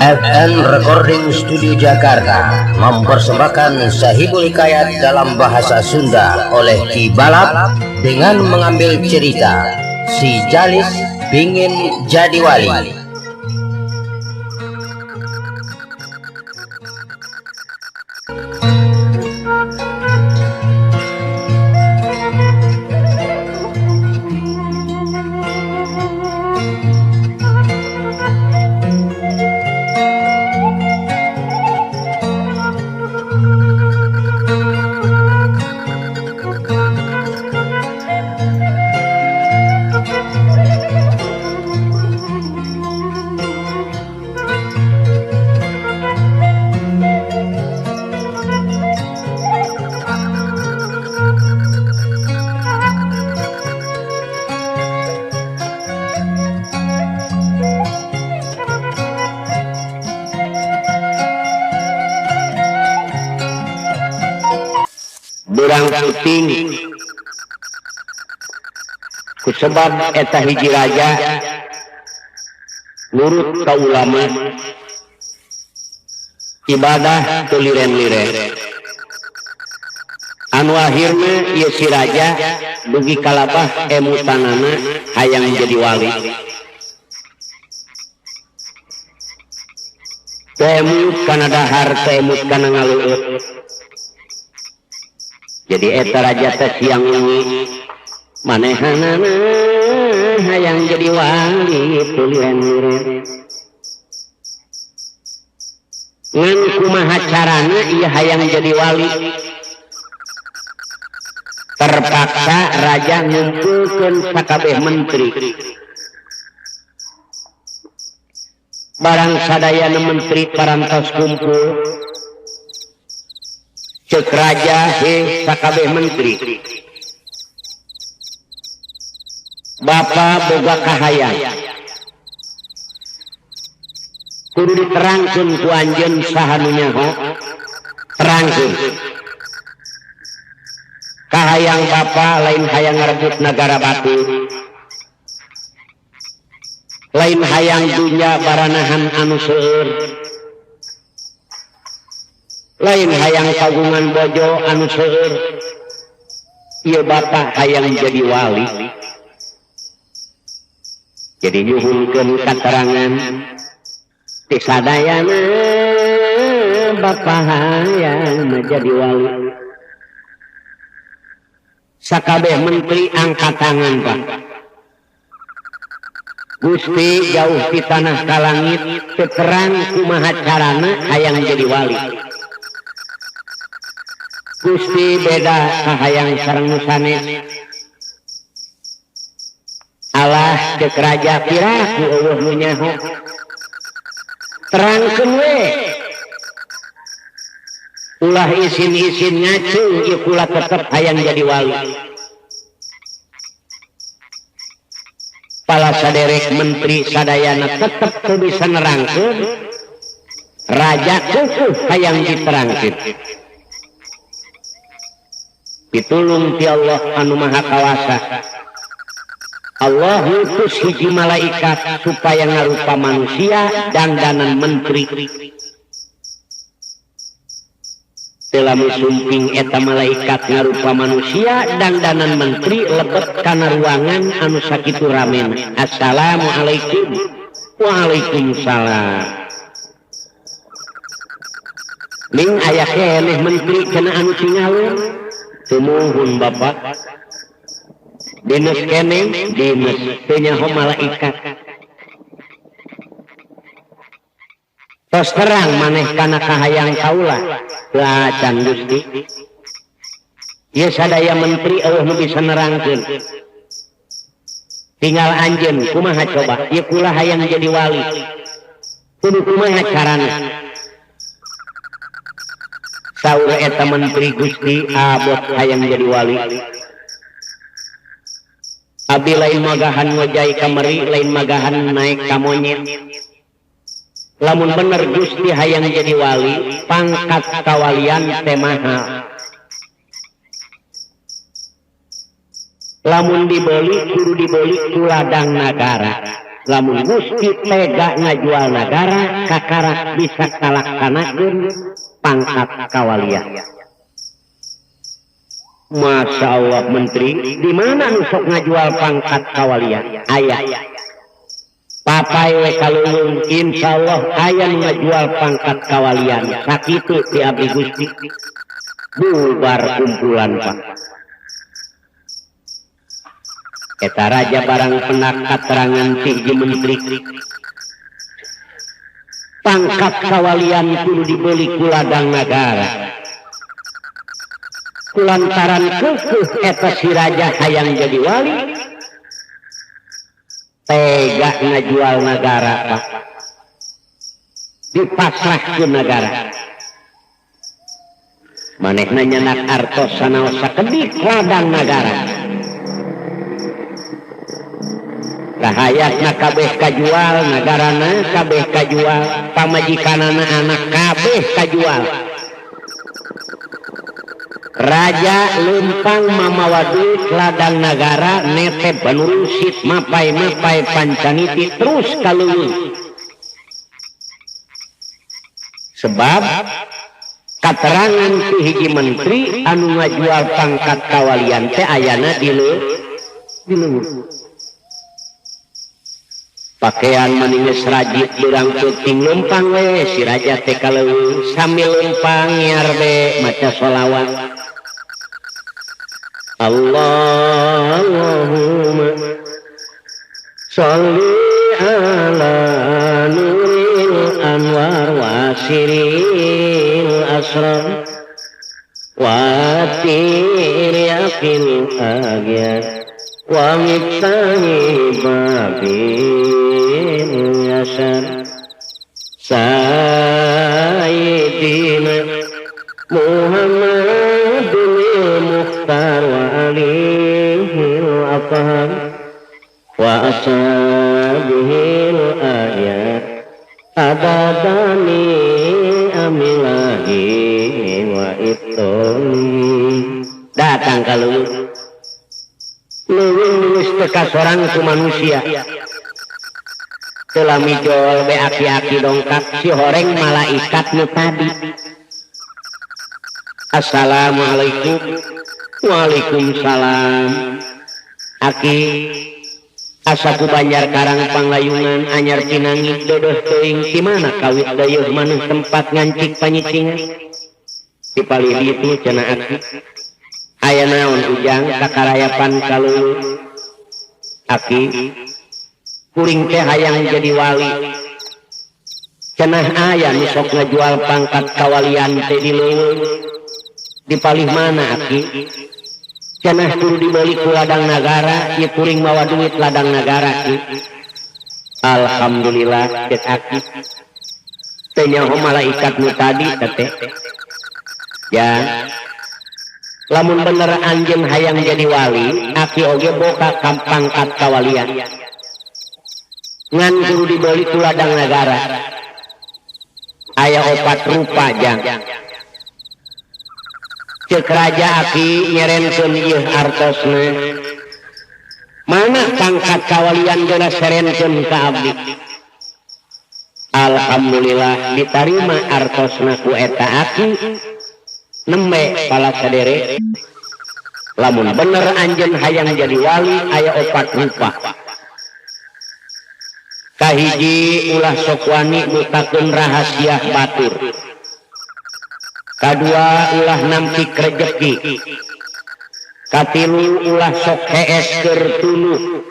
FN Recording Studio Jakarta mempersembahkan Sahibul Hikayat dalam bahasa Sunda oleh Ki Balap dengan mengambil cerita Si Jalis Pingin Jadi Wali. Berang puting kusebab eta hiji raja nurut ka ulama ibadah teu liren-liren anu akhirna ieu si raja dugi kalabah emutanana hayang jadi wali. Teu emut kana dahar, teu emut kana ngalueut. Jadi eta raja teh siang wengi manehanana hayang jadi wali teu liren-liren. Ngan kumaha carana ieu hayang jadi wali? Terpaksa raja ngumpulkeun sakabeh menteri. Barang sadayana menteri parantos kumpul, cek raja he sakabeh menteri, Bapak boga kahayang kudu diterangkeun ku anjeun saha nu nyaho. Terangkeun kahayang Bapak lain hayang ngarebut nagara batur, lain hayang dunya baranahan anu seueur, lain hayang kagungan bojo anu seueur. Ieu Bapak hayang jadi wali. Jadi nyuhunkeun katerangan ti sadayana Bapak hayang jadi wali. Sakabeh menteri angkat tangan, Pak. Gusti jauh di tanah ka langit teu terang kumaha carana hayang jadi wali. Gusti beda kahayang sareng nu sanes. Alah cek raja piraku eueuh nu nyaho. Terangkeun we. Ulah isin-isin ngacu ieu kula tetep hayang jadi wali. Pala saderek menteri sadayana tetep teu bisa nerangkeun, raja kukuh hayang diterangkeun. Pitulung ti Allah anu maha kawasa. Allah ngutus hiji malaikat supaya ngarupa manusia dandanan menteri. Teu lamun sumping eta malaikat ngarupa manusia dandanan menteri lebet kana ruangan anu sakitu ramena. Assalamualaikum. Waalaikumsalam. Ning aya keneh menteri kana anu tinggalun. Tumuhun Bapak. Dinas keneh, dinas teu nyaho malaikat. Tos terang maneh kana kahayang kaula. Teu acan Gusti. Ieu sadaya menteri eueuh nu bisa nerangkeun. Tinggal anjeun kumaha coba? Ieu kula hayang jadi wali. Kudu kumaha carana? Saur eta menteri, Gusti abot hayang jadi wali. Abdi lain magahan ngojay ka meri, lain magahan naik ka monyet. Lamun bener Gusti hayang jadi wali, pangkat kawalian teh mahal. Lamun dibeli kudu dibeli ku ladang nagara. Lamun Gusti tega ngajual nagara kakarak bisa kalaksanakeun pangkat kawalian. Masya Allah menteri, di mana nu sok ngajual pangkat kawalian? Aya. Papai we kalulung insyaallah aya nu ngajual pangkat kawalian. Sakitu ti abdi Gusti. Bubar kumpulan Pak. Eta raja barang penak katerangan ti hiji menteri. Pangkat kawalian kudu dibeli ku ladang nagara. Kulantaran kekeuh eta si raja hayang jadi wali, tega ngajual nagara Pak. Dipasrahkeun nagara. Manehna nyanak artos sanaos sakedik ladang nagara. Kahayatna kabeh kajual, nagarana kabeh kajual, pamajikanana anak kabeh kajual. Raja lempang mamawa duit ladang nagara netep banurusit mapai-mapai pancaniti terus kaleuweung. Sebab katerangan ti hiji menteri anu ngajual pangkat kawalian teh ayana di leuweung. Pakaian maninges rajit durang peuting lempang we si raja teh kaleuweung sambil lempang nyiar be maca sholawat. Allahumma sholli ala nuril anwar wa siril asrar wa tiryaqil agyar wa miftahi babil yasar sayyidina Muhammadul Mukhtar wa alihil athhar wa ashabihil ayat adadani amilahi wa itoli. Datang kalau leuweung geus teu kasorang ku manusia. Teu lamijol be aki-aki dongkap si horeng malaikat nu tadi. Assalamualaikum. Waalaikumsalam. Aki asa ku Banjar Karang Panglayungan anyar pinangi dodoh teuing di mana kawit dayeuh maneh tempat ngancik panyicingan. Di palih ditu cenah aki. Aya naon ujang kakarayapan kaleuweung. Aki kuring teh hayang jadi wali. Cenah aya nu sok ngajual pangkat kawalian teh di leuweung. Di palih mana aki? Cenah kudu dibeli ku ladang nagara, ieu kuring mawa duit ladang nagara ki. Alhamdulillah cek aki. Teu nyaho malaikat nu tadi teh. Ya. Lamun bener anjeun hayang jadi wali, aki oge boka pangkat kawalian. Ngan kudu dibeli ku ladang nagara. Aya opat rupa jang. Cek raja aki nyerenkeun ieu artosna. Mana pangkat kawalian geuna serenkeun ka abdi. Alhamdulillah ditarima artosna ku eta aki. Nembe pala sadere. Lamun bener anjeun hayang jadi wali aya opat rupa. Kahiji ulah sok wani mukakeun rahasia batur. Kadua ulah nampik rejeki. Katilu ulah sok hees keur tuluh.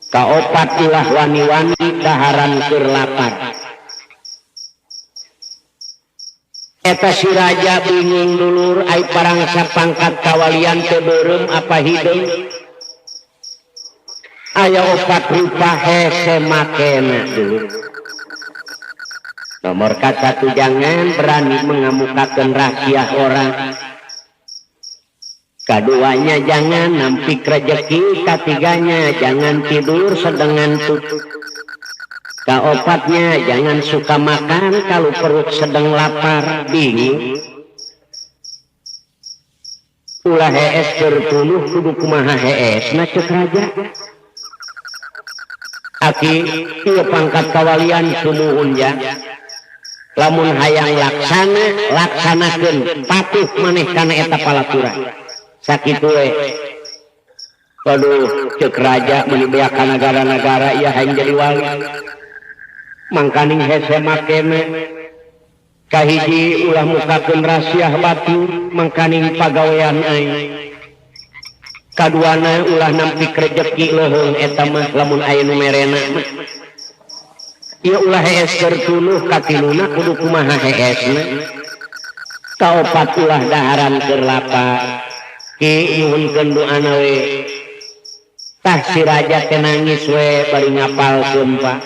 Kaopat ulah wani-wani daharan keur lapar. Eta si raja bingung dulur ai parangsa pangkat kawalian teu beureum apa hideung. Aya opat rupa hese makena dulur. Nomor satu, jangan berani mengemukakan rahasia orang. Keduanya, jangan nampik rejeki. Ketiganya, jangan tidur sedang ngantuk. Keempatnya, jangan suka makan kalau perut sedang lapar. Bingung. Ulah hees keur tuluh kudu kumaha hees na cek raja. Aki ieu pangkat kawalian sumuhun ja. Lamun hayang laksana laksanakeun patuh maneh kana eta palaturan. Sakitu we. Waduh ceuk raja meuni beak ka nagara-nagara ieu hayang jadi wali. Mangkaning hese makena kahiji ulah mukakeun rasiah batur mangkaning pagawean aing. Kaduana ulah nampik rejeki leuheung eta mah lamun aya nu merena mah. Ieu ulah hees keur tunuh katiluna kudu kumaha heesna. Kaopat ulah daharan keur lapar. Ki nyuhunkeun doana we. Tah si raja teh nangis we bari ngapalkeun Pak.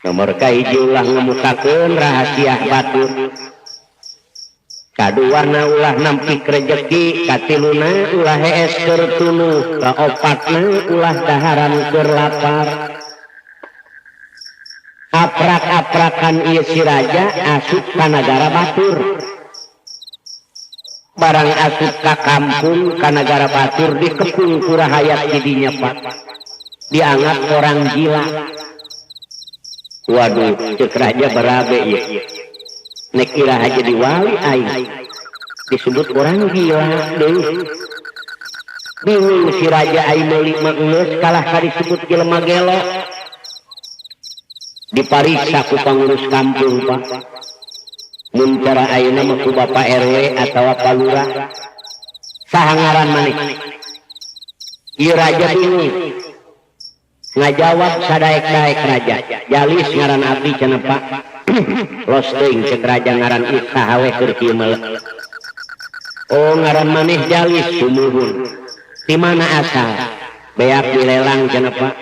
Nomor kahiji ulah ngemukakeun rahasia batur. Kaduana ulah nampik rejeki, katiluna ulah hees keur tunuh, kaopatna ulah daharan keur lapar. Aprak-aprakan ieu si raja asup ka nagara batur. Barang asup ka kampung ka nagara batur dikepung ku rahayat didinya Pak. Dianggap orang gila. Waduh, ceuk raja berabe ieu. Nek iraha jadi wali aing. Disebut orang gila deui. Bingung si raja aing meuli mah geus kalah ka disebut jelema gelo. Dipariksa ku pangurus kampung Pak. Mun cara ayeuna mah ku Bapak RW atawa Pak Lurah. Saha ngaran maneh? Ieu raja bingung. Ngajawab sadaek-daek raja. Jalis ngaran abdi cenah Pak. Los teuing ceuk raja ngaran ieu saha we keur kieu mah. Oh ngaran maneh Jalis sumuhun. Di mana asal? Beak dilelang cenah Pak.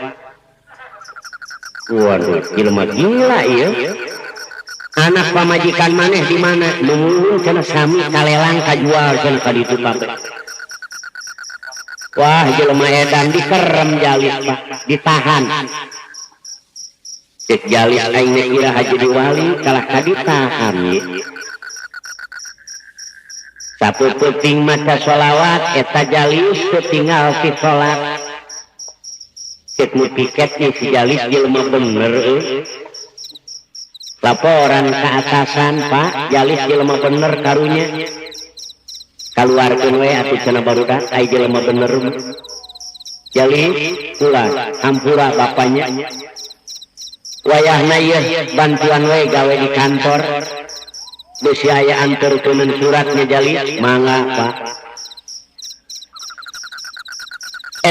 Waduh, jelema gila ieu. Anak pamajikan maneh di mana? Nungguun cenah sami kalelang kajual cenah ka ditu kabeh. Wah, jelema edan dikerem Jalis Pak, ditahan. Cek Jalis aing nek iraha jadi wali kalah ka ditahan ieu. Sapeupeung maca sholawat eta Jalis teu tinggal ti salat. Cek nu piket nya si Jalis jelema bener euy. Laporan ka atasan Pak, Jalis jelema bener karunya. Kaluarkeun we atuh cenah barudak ai jelema bener mah. Jalis kula hampura bapanya. Wayahna ieu bantuan we gawe di kantor. Beusi aya anterkeun suratnya Jalis, mangga Pak.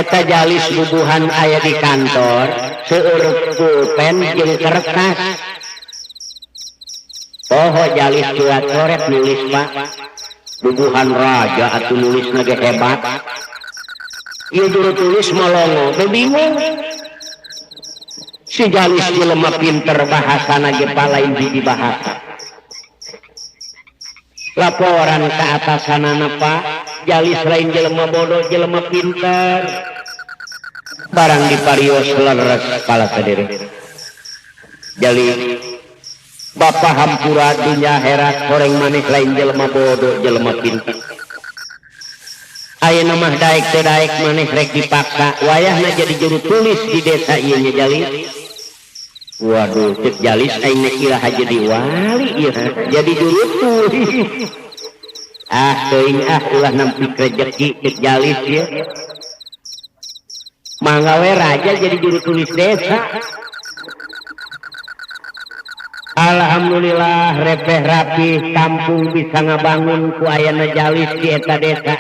Eta Jalis bubuhan aya di kantor, seueur pulpen jeung kertas. Poho Jalis surat coret nulis Pak. Bubuhan raja atuh nulisna ge hebat. Ieu juru tulis molongo, bingung. Si Jalis jelema pinter bahasana ge palain hiji bahasa. Laporan ka atasanana Pak, Jalis lain jelema bodoh, jelema pinter. Barang diparios leres kepala sadere. Jalis Bapak hampura dunya herat horeng maneh lain jelema bodoh, jelema pinter. Ayeuna mah daek teu daek maneh rek dipaksa, wayahna jadi juru tulis di desa ieu nya Jalis. Waduh, cek Jalis aing nek iraha jadi wali ieu, jadi juru tulis. Ah teuing ah ulah nampik rejeki cek Jalis ieu. Mangga we raja jadi juru tulis desa. Alhamdulillah repeh rapih kampung bisa ngabangun ku ayana Jalis di eta desa.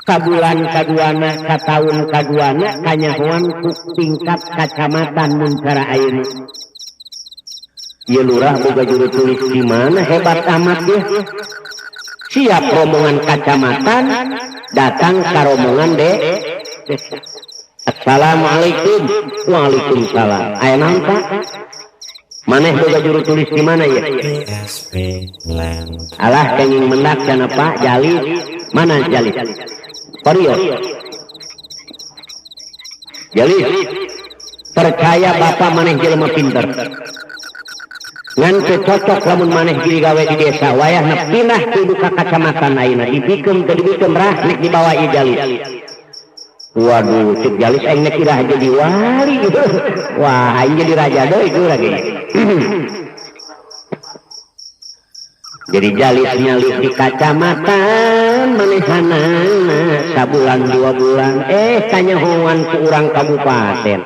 Sabulan kaduana, kataun kaduana, kanyahoan ku tingkat kacamatan mun cara ayeuna. Ieu lurah boga juru tulis di mana hebat amat dia. Siap rombongan kacamatan datang ka rombongan desa. Assalamualaikum. Waalaikumsalam. Aya naon Pak? Maneh boga juru tulis di mana ya? Alah kenging mendak cenah Pak Jalis. Mana Jalis? Parios. Jalis. Percaya bapak maneh jelema pinter. Ngan teu cocok lamun maneh jadi gawe di desa, wayahna pindah kudu ka kacamatan ayeuna, dibikeun teu dibikeun rah nek dibawa ieu Jalis. Waduh, cek Jalis aing nek iraha jadi wali. Wah, aing jadi raja deui ieu lagi. Jadi Jalis nyalip di kacamatan manehanana sabulan 2 bulan kanyahoan ku urang kabupaten.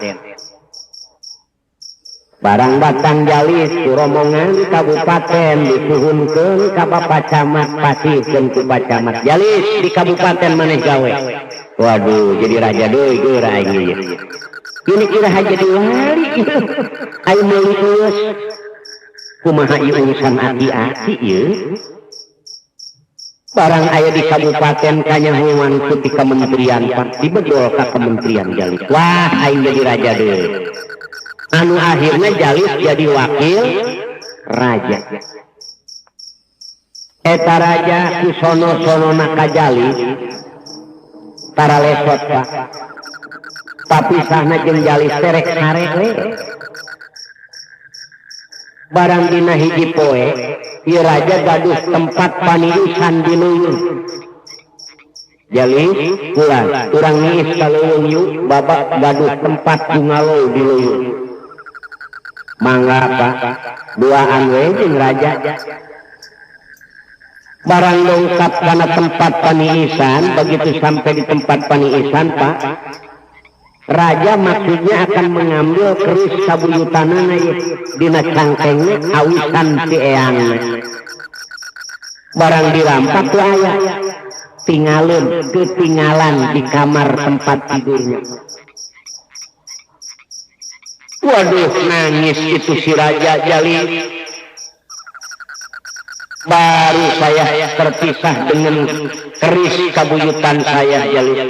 Barang batang Jalis ku rombongan kabupaten disuhunkeun ka Bapak Camat, pasihkeun ku Pak Camat. Jalis di kabupaten maneh gawe. Waduh, jadi raja deui geura aing ieu. Ini kira jadi wali. Aing meuli geus. Kumaha ieu urusan aki-aki ieu? Barang aya di kabupaten kanyahoan ku ti kementerian, Pak, dibedol ka kementerian Jalis. Wah, aing jadi raja deui. Anu akhirnya Jalis jadi wakil raja. Eta raja ku sono-sonona ka Jalis tara lesot, Pak. Papisahna jeung Jalis teh rek sare we. Barang dina hiji poe, ieu raja gaduh tempat paniusan di leuweung. Jalis pulang, urang niis ka leuweung yuk, babak gaduh tempat bungalow di leuweung. Mangga, Pak, duaan we jeung raja. Barang dongkap kana tempat paniisan, begitu sampai di tempat paniisan, Pak, raja maksudnya akan mengambil keris kabuyutanana ieu dina cangkengna awisan ti eangna. Barang dirampak ku aya tinggalin, ketinggalan di kamar tempat tidurnya. Waduh, nangis itu si Raja Jalis. Baru saya terpisah dengan keris kabuyutan saya, Jalis.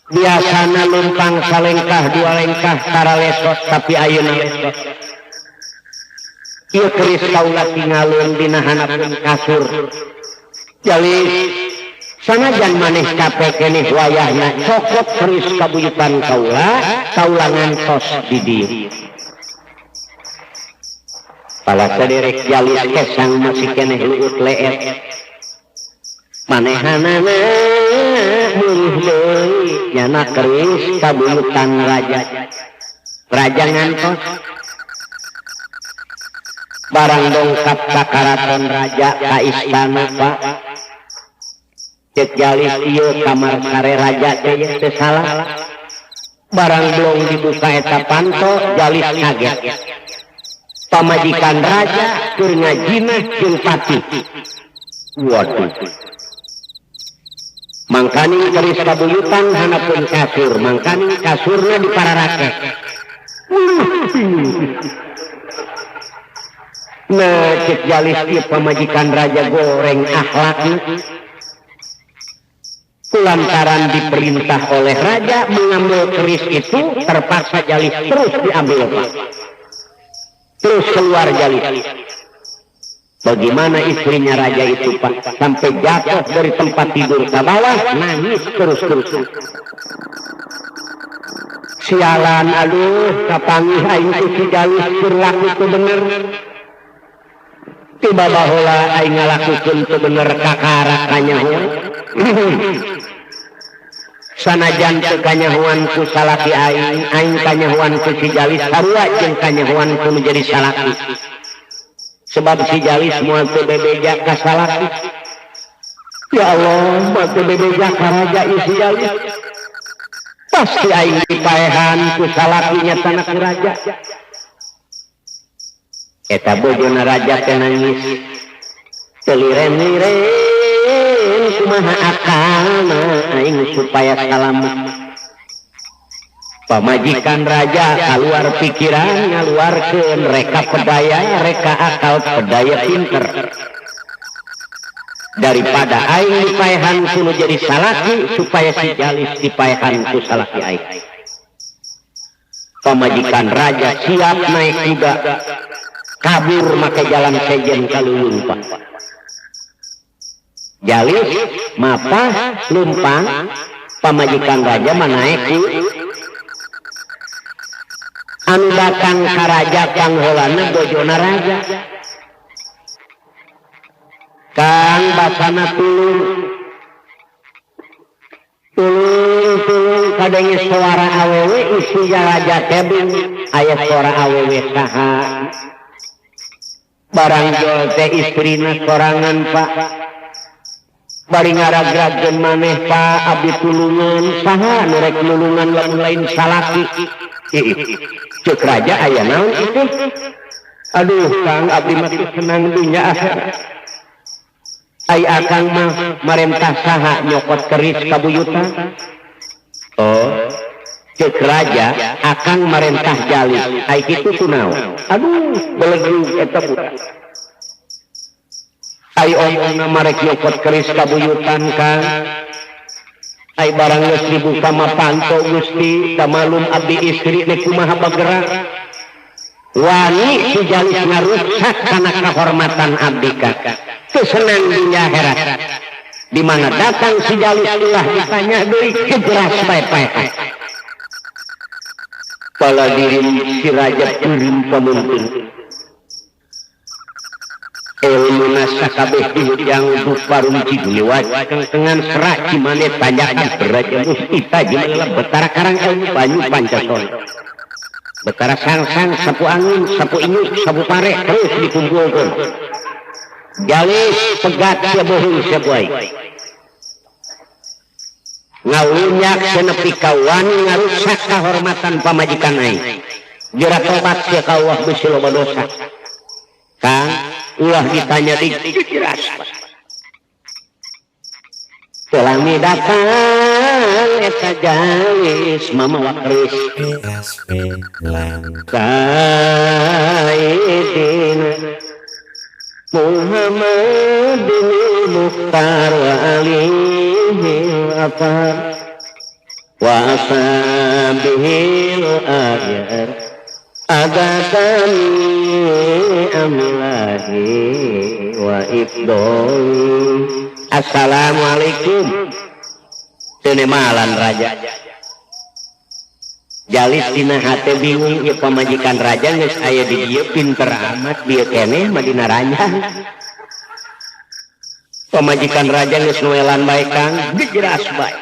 Biasana lumpang salengkah 2 lengkah tara lesot, tapi ayeuna lesot. Ieu keris kaula tinggalun dina hanapun kasur. Jalis, sanajan maneh capek keneh wayahna cokot keris kabuyutan kaula, kaula ngantos di dieu. Pala saderek Jalis kesang masih keneh luut leet. Manehanana meureun deui nyana keris kabuyutan raja. Raja ngantos. Barang dongkap ka karaton raja ka istana, Pak. Cek Jalis ieu kamar sare raja teh ieu teu salah. Barang blong dibuka eta panto, Jalis kaget. Pamajikan raja keur ngajinah jeung patih. Waduh. Mangkaning keris kabuyutan hanapun kasur, mangkaning kasurna di pararake. Nah, cek Jalis ieu pamajikan raja goreng akhlakna. Lantaran diperintah oleh raja mengambil keris itu, terpaksa Jalis terus diambil, Pak. Terus keluar Jalis. Bagaimana istrinya raja itu, Pak, sampai jatuh dari tempat tidur ke bawah, nangis terus-terusan. Sialan, aduh, kapanggih aing ku si Jalis keur laku teu bener. Tiba baheula aing ngalakukeun teu bener kakara kanyahoan. Sanajan teu kanyahoan ku salaki aing, aing kanyahoan ku si Jalis sarua jeung kanyahoan ku nu jadi salaki. Sebab si Jalis moal teu bebeja ka salaki. Ya Allah, moal teu bebeja ka raja ieu si Jalis. Pasti aing dipaehan ku salaki nyatana ku raja. Eta bojona raja teh nangis. Teu liren-liren kumaha akalna aing supaya salamet. Pamajikan raja kaluar pikiran ngaluarkeun reka pedaya, reka akal pedaya pinter. Daripada aing dipaehan ku nu jadi salaki, supaya si Jalis dipaehan ku salaki aing. Pamajikan raja siap naik kuda, kabur make jalan sejen ka leuweung, Pak. Jalis mapah lumpang, pamajikan raja mah naik ku. Anu datang ka raja pangholana bojona raja. Kang basana tulung. kadenge suara awewe isi raja tebing aya suara awewe saha barang jol teh istrina sorangan Pak bari ngaragragkeun maneh Pak abdi tulungan saha nu rek nulungan lamun lain salaki ceuk raja aya naon itu aduh Kang abdi mah senang dunya akhirat ai akang mah marentah saha nyokot keris kabuyutan oh ceuk raja akang marentah jalis ai kitu kunaon aduh belegug eta budak ai omongna marek nyokot keris kabuyutan Kang ai barang geus dibuka mah panto Gusti da malum abdi istri nek kumaha bagerak wani si jalis ngarusak kana kahormatan abdi ka teu senang dunya akhirat di mana datang si jalis ulah ditanya deui kejeras pae-pae pala dirim si raja pirim pamunting ilmu sakabeh dihujang duparum ciduliwat kengkengan serak cimane tanjakan beraja mustita jimana betara karang ilmu banyu pancasona betara sang-sang sapu angin sapu inyuk sapu pare terus dikumpulkan jalis pegat sia bohong sia buai ngawunyak senepi kawani ngarusak kahormatan pamajikan aing jera tobat sia ka Allah bisi loba dosa Kang ulah ditanya di jelas Selami datang eta jalis mamawa keris Sayyidina Muhammadin Mukhtar wa alihi afar wa ashabihil ahyar adatani amlahi wa ibdoi. Assalamualaikum. Tenemalan raja jalis dina hate bingung ieu pamajikan raja geus aya di dieu pinter amat dieu keneh mah dina ranjang pamajikan raja geus noelan bae Kang gejeras bae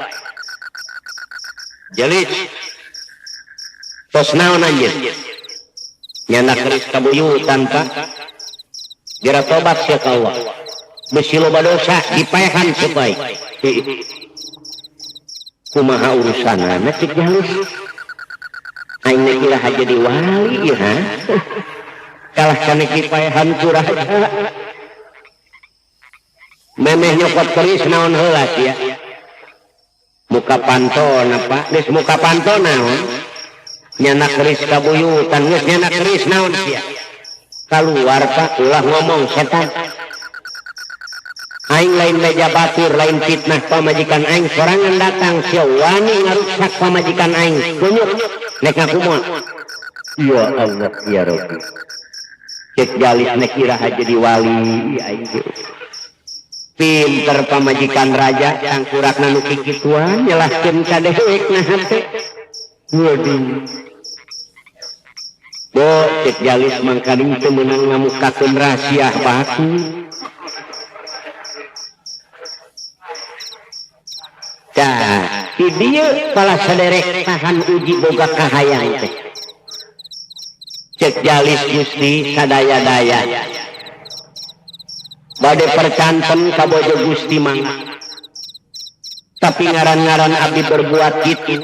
jalis tos naon anjeun nyana keris kabuyutan Pak jera tobat sia ka Allah besi loba dosa dipaehan supaya kumaha urusanana cek jalis aing nek iraha jadi wali ieu ha kalah kana dipaehan ku raja memeh nyokot keris naon heula sia muka pantona Pak geus muka panto naon nyana keris kabuyutan geus nyana keris naon sia kaluar Pak ulah ngomong setan aing lain meja batur lain fitnah pamajikan aing sorangan datang sia wani ngarusak pamajikan aing kunyuk nek ngaku moal ya Allah ya Rabbi cek jalis nek iraha jadi wali aing pinter pamajikan raja tangkurakna nu kikituan nyelahkeun ka dewek na hate waduh bo cek jalis mangkaning teu meunang ngamukakeun rahasia batur. Tah, di dieu pala saderek tahan uji boga kahayang teh. Cek jalis Gusti sadaya-daya. Bade percanten ka bojo Gusti mangga. Tapi ngaran-ngaran abdi berbuat kitu,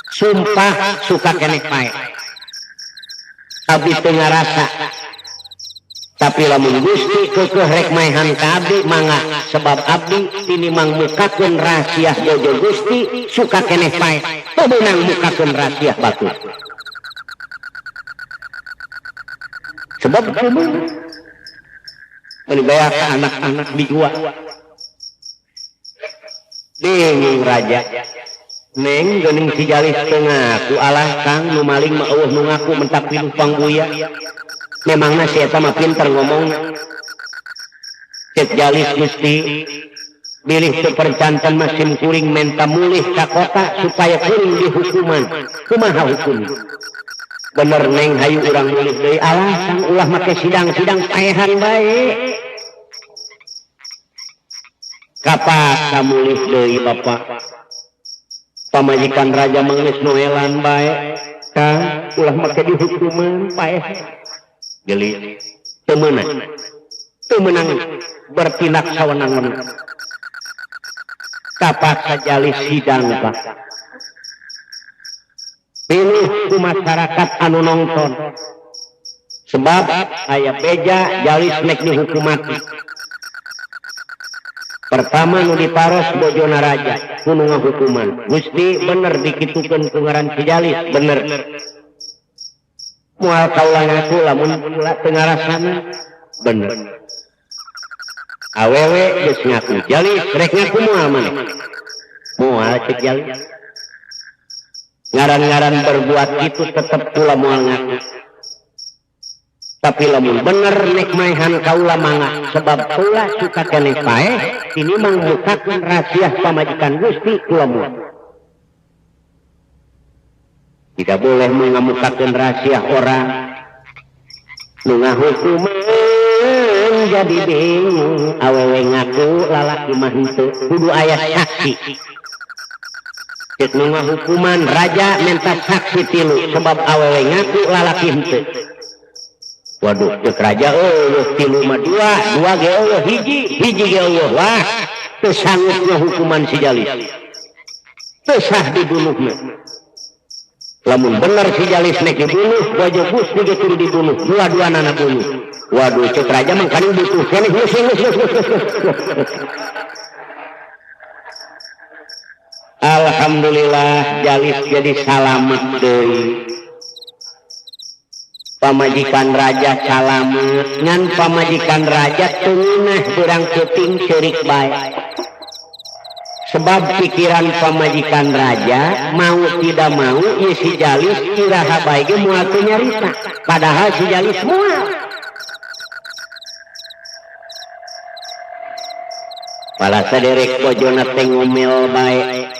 sumpah suka keneh pae. Abdi teu ngarasa. Tapi lamun Gusti keukeuh rek maehan ka abdi mangga sebab abdi tinimang mukakeun rahasia bojo Gusti suka keneh pae teu meunang mukakeun rahasia batur sebab meuni beak ka anak-anak di gua bingung raja neng geuning si jalis teu ngaku alah Kang nu maling mah eueuh nu ngaku mentak pinuh pangbuya. Memangna si eta mah pinter ngomong cek jalis Gusti bilih teu percanten mah sim kuring menta mulih ka kota supaya kuring dihukuman kumaha hukum bener neng hayu urang mulih deui alah Kang ulah make sidang-sidang paehan bae kapaksa mulih deui bapak. Pamajikan raja mah geus noelan bae, Kang, ulah make dihukuman paeh. Geli teu meunang. Teu meunang bertindak sawenang-wenang. Kapaksa Jalis sidang, Pak. Pinuh ku masyarakat anu nonton. Sebab aya beja Jalis nek dihukum mati. Pertama nu diparos bojona raja kudu ngahukuman. Gusti bener dikitukeun ku ngaran si Jalis, bener. Moal kaula ngaku lamun kula teu ngarasana, bener. Awewe geus ngaku Jalis, rek ngaku moal maneh. Moal cek Jalis. Ngaran-ngaran berbuat itu tetep kula moal ngaku. Tapi lamun bener nek maehan kaula mangga, sebab kaula suka keneh paeh tinimbang mukakeun rahasia pamajikan Gusti kula moal. Tidak boleh mengemukakan rahasia orang. Nu ngahukuman jadi bingung, awewe ngaku lalaki mah henteu, kudu aya saksi. Cek nu ngahukuman raja minta saksi tilu sebab awewe ngaku lalaki henteu. Waduh, cek raja eueuh tilu mah dua, dua ge eueuh hiji, hiji ge eueuh. Wah, teu sanggup ngahukuman si Jalis. Teu sah dibunuhna. Lamun bener si Jalis nek dibunuh, bojo Gusti ge kudu dibunuh, dua-duanana bunuh. Waduh, cek raja mah kaning butuh keneh geus geus geus geus. Alhamdulillah Jalis jadi salamet deui. Pamajikan raja salamet, ngan pamajikan raja teu ngeunah beurang peuting ceurik bae. Sebab pikiran pamajikan raja mau tidak mau ieu si Jalis iraha bae ge moal teu nyarita, padahal si Jalis moal. Pala saderek bojona teh ngomel bae.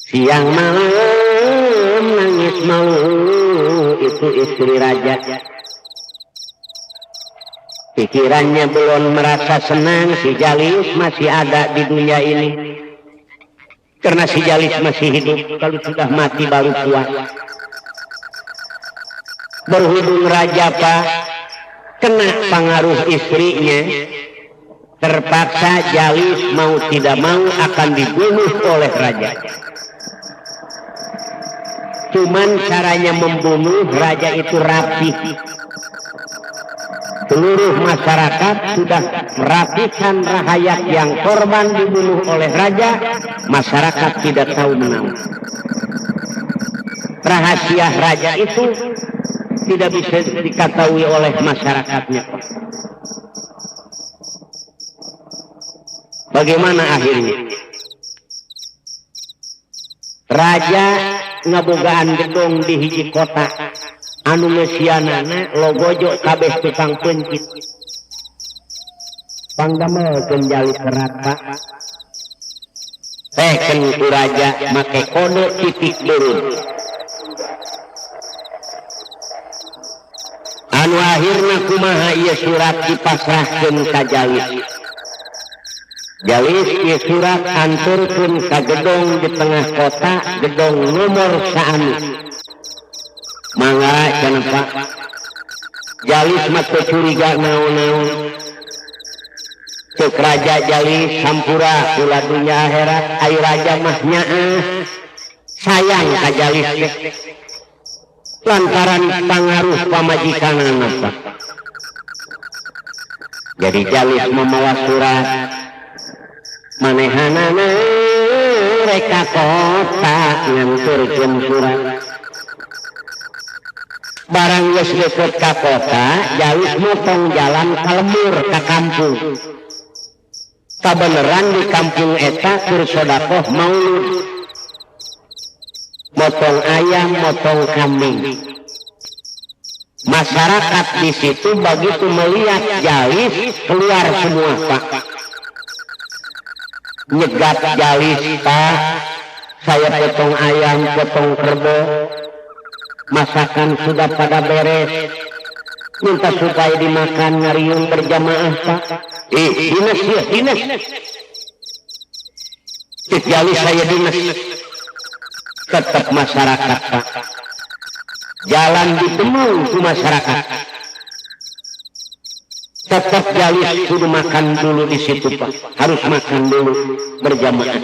Siang malam nangis malu itu istri raja. Pikirannya belum merasa senang si Jalis masih ada di dunia ini. Karena si Jalis masih hidup, kalau sudah mati baru puas. Berhubung raja Pak kena pengaruh istrinya, terpaksa Jalis mau tidak mau akan dibunuh oleh raja. Cuman caranya membunuh raja itu rapi. Seluruh masyarakat sudah merapikan rakyat yang korban dibunuh oleh raja, masyarakat tidak tahu menahu. Rahasia raja itu tidak bisa diketahui oleh masyarakatnya. Bagaimana akhirnya? Raja ngabogaan gedong di hiji kota anu ngeusianana logojo kabeh tukang pencit. Pangdamelkeun Jalis serat Pak. Teken ku raja make kode titik beureum. Anu akhirna kumaha ieu surat dipasrahkeun ka Jalis. Jalis ieu surat anturkeun ka gedong di tengah kota, gedong nomor saanu. Mangga cenah Pak. Jalis mah teu curiga naon-naon. Ceuk raja Jalis hampura kula dunya akhirat, ai raja mah nyaah. Sayang ka Jalis teh. Lantaran pangaruh pamajikanana Pak. Jadi Jalis mamawa surat manehanana rek ka kota nganturkeun surat. Barang geus deket ka kota, Jalis motong jalan ka lembur ka kampung. Kabeneran di kampung eta keur sodakoh maulud. Motong ayam, motong kambing. Masyarakat di situ begitu melihat Jalis keluar semua Pak. Nyegat Jalis Pak, saya potong ayam, potong kerbau, masakan sudah pada beres, minta supaya dimakan ngariung berjamaah Pak. Dinas ya, dinas. Cek Jalis saya dinas tetap masyarakat Pak. Jalan ditemu ku masyarakat. Tetap Jalis kudu makan dulu di situ Pak. Harus makan dulu berjamaah.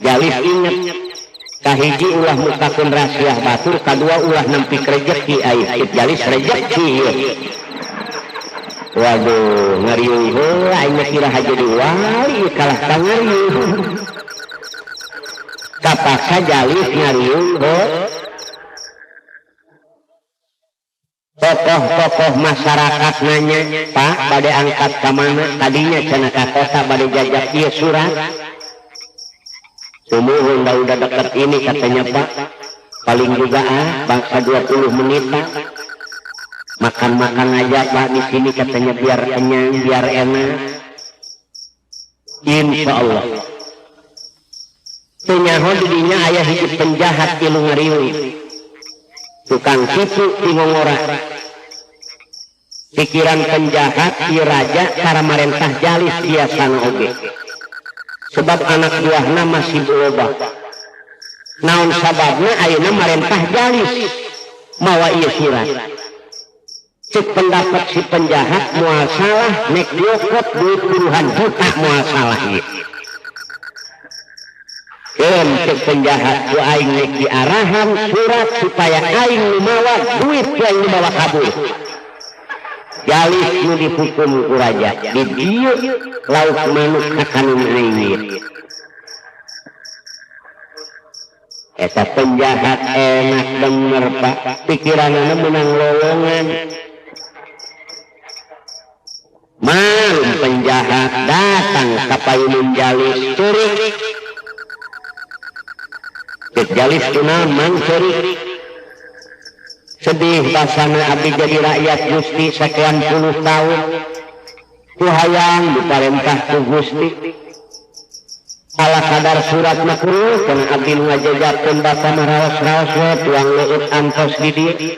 Jalis ingat kahiji ulah mukakeun rasiah batur, kadua ulah nampik rejeki aing. Cek Jalis rejeki ieu. Waduh, ngariung heula aing mah kira jadi wali kalah ka ngariung. Kapaksa Jalis ngariung heuh. Tokoh-tokoh masyarakat nanya, Pak, bade angkat ka mana? Tadinya cenah ka kota bade jajak ieu surat. Sumuhun dah udah deket ini katanya Pak. Paling juga bangsa 20 menit Pak. Makan-makan aja Pak di sini katanya biar kenyang, biar enak. Insya Allah. Teu nyaho didinya aya hiji penjahat tilu ngariung. Tukang tipu di ngongora. Pikiran penjahat ieu raja cara marentah Jalis biasana oge. Sebab anak buahna masih loba. Naon sababna ayeuna marentah Jalis mawa ieu surat. Cek pendapat si penjahat moal salah nek diokot duit puluhan juta moal salah ieu. Keun cek penjahat ku aing nek diarahan surat supaya aing nu mawa duit ku aing nu mawa kabur. Jalis nu dihukum ku raja di dieu lauk manuk kakanun aing ieu. Eta penjahat enak bener Pak, pikiranana menang lowongan. Malum penjahat datang ka payunun Jalis ceurik. Cek Jalis kunaon mang ceurik. Sedih basana abdi jadi rakyat Gusti sekian puluh tahun. Ku hayang diparentah ku Gusti. Ala kadar surat makruh kana abdi nu ngajajakeun bapa mah raos-raos we tuang leueut antos di dieu.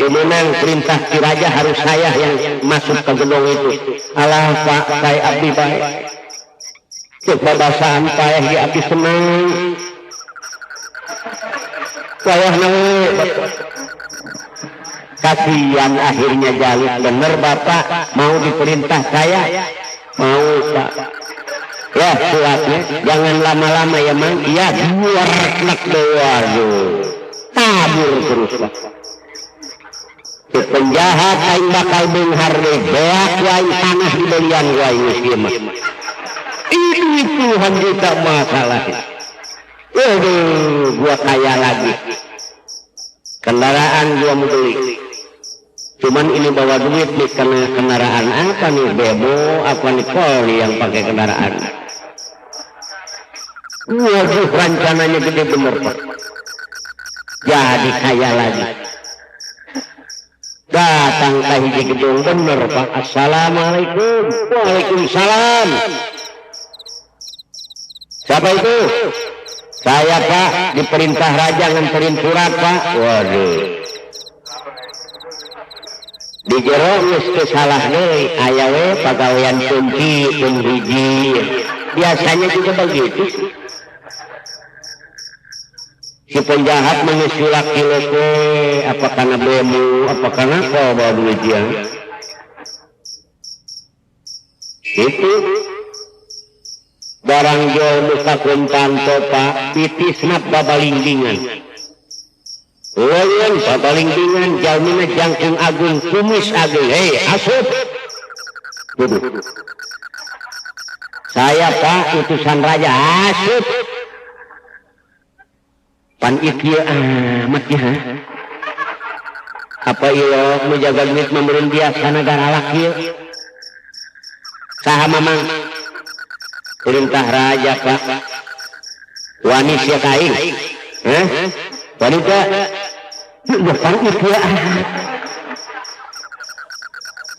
Menang perintah ki raja harus saya yang masuk ke gedung itu. Alah Pak, saya abdi bae. Cek babasaan paeh ge abdi seneng. Wayahna we. Kasihan akhirnya Jalis bener Bapak mau diperintah saya. Mau Pak. Ya suratnya jangan lama-lama ya Mang. Iya buar nek waduh. Tabur terus Pak. Si penjahat aing bakal beunghar deui beak aing tanah dibelian ku aing geus ieu mah. Ini puluhan juta masalah. Waduh, gua kaya lagi. Kendaraan gua mau beli. Cuman ini bawa duit nih karena kendaraan apa nih bebo apa nih kol nih yang pakai kendaraan. Waduh, rencananya gede bener Pak. Jadi kaya lagi. Datang ke hiji gedung bener Pak. Assalamualaikum. Waalaikumsalam. Siapa itu? Saya Pak, diperintah raja nganterin surat Pak. Waduh. Di jero geus teu salah deui, aya we pagawean kunci pun hiji. Biasanya juga begitu. Si penjahat mengusulak kilo apa karena bemo, apa karena apa bawa duit dia. Itu barang jual muka kuntanto Pak, pitisna babalingdingan. Leungeun babalingdingan jalmina jangkung agung kumis agung. Hei, asup. Duduk. Saya Pak utusan raja asup. Pan ieu amat ya. Apa ieu menjaga duit memerun biasa negara laki. Saha mamang? Perintah raja Pak. Wani sia ka aing. Hah? Wanita. Bukan ieu.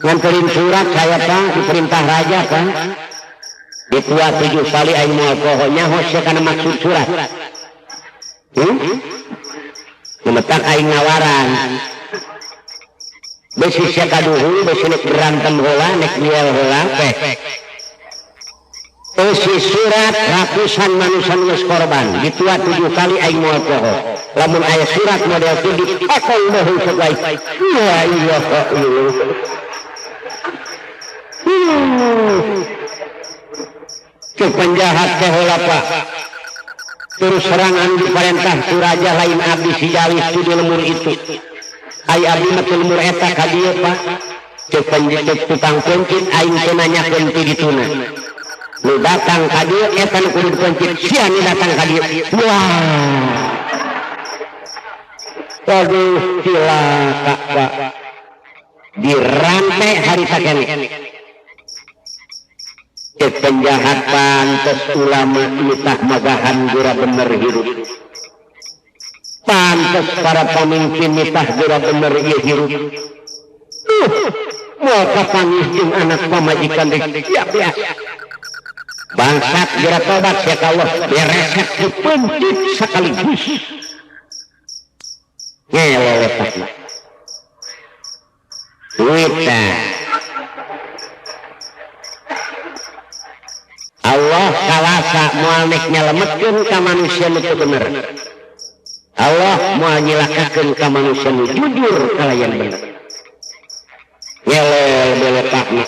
Nganterin surat saya Pak, diperintah raja Pak. Ditua 7 kali aing moal poho nyaho sia kana maksud surat. Memetak aing ngawaran. Besi sia kaduhung, besi nek berantem heula, nek niel heula, pek. Eusi surat ratusan manusia geus korban ditua 7 kali aing moal poho. Lamun aya surat model kieu dipotong baheung cek aing. La ilaha illallah. Cek penjahat teh heula Pak. Terus serangan diperintah ku raja lain abdi si Jalis ku di lemur itu. Ai abdi mah teu lemur eta ka dieu Pak. Cek penjahat tukang pencit aing teu nanyakeun ti dituna. Nu datang ka dieu eta nu kudu dipencit, sia nu datang ka dieu. Wah. Waduh cilaka Pak. Dirantai harita keneh. Cek penjahat pantes ulama nitah magahan gura bener hirup. Pantes para pemimpin nitah gura bener ieu hirup. Moal kapanggih jeung anak pamajikan deui siap ya. Bangsat geura tobat sia ka Allah beresek dipencit sekaligus. Ngeleletak. Duit teh. Allah kawasa moal nek nyalametkeun ka manusia nu teu bener. Allah moal nyilakakeun ka manusia nu jujur kalayan bener. Ngeleletakna.